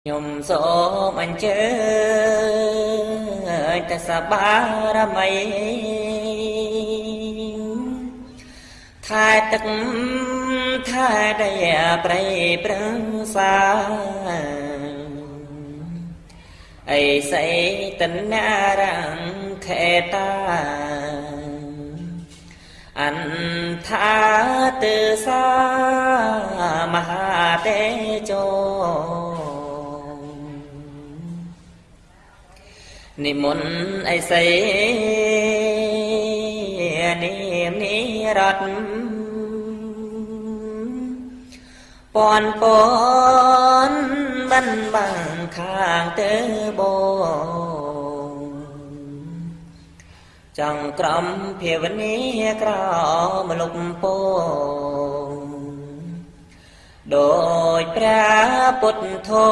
ខ្ញុំសូមអញ្ជើញតសបារមី ថែទឹកថែដីព្រៃព្រឹក្សា អីសីតនារង្ខេតា អន្ថាទិសាមហាតេជោ និមន្តអីសីនាមនិរត ពនពនបិនបាំងខាងទៅបចង់ក្រំភាវនីក្រមលុបពោ ដោយព្រះពុទ្ធោ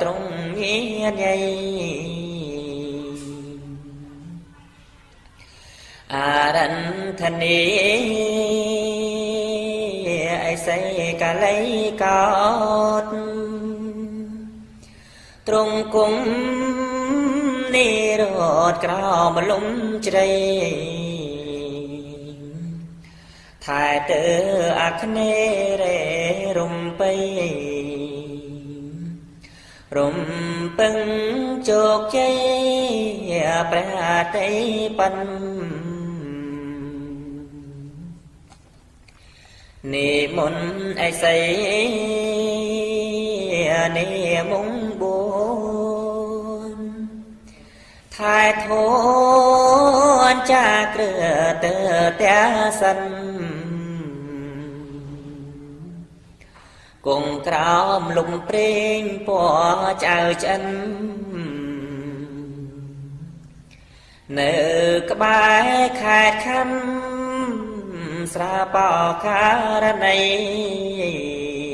ទ្រង់មានយ័យ អារន្ធនីអិសីកលៃកោត ទ្រង់គង់និរោធក្រោមលំជ្រៃ ថែទៅអាគ្នេរេរំពៃ រំពឹងជោគជ័យព្រះតីប៉ិន និមន្តអិសីនិមុងបួន ថែធនចាគ្រើទៅតាសិន គង់ក្រោមលំព្រេងពណ៌ចៅឆ្អិន នៅក្បែរខេត្តខណ្ឌស្រាបោការណី។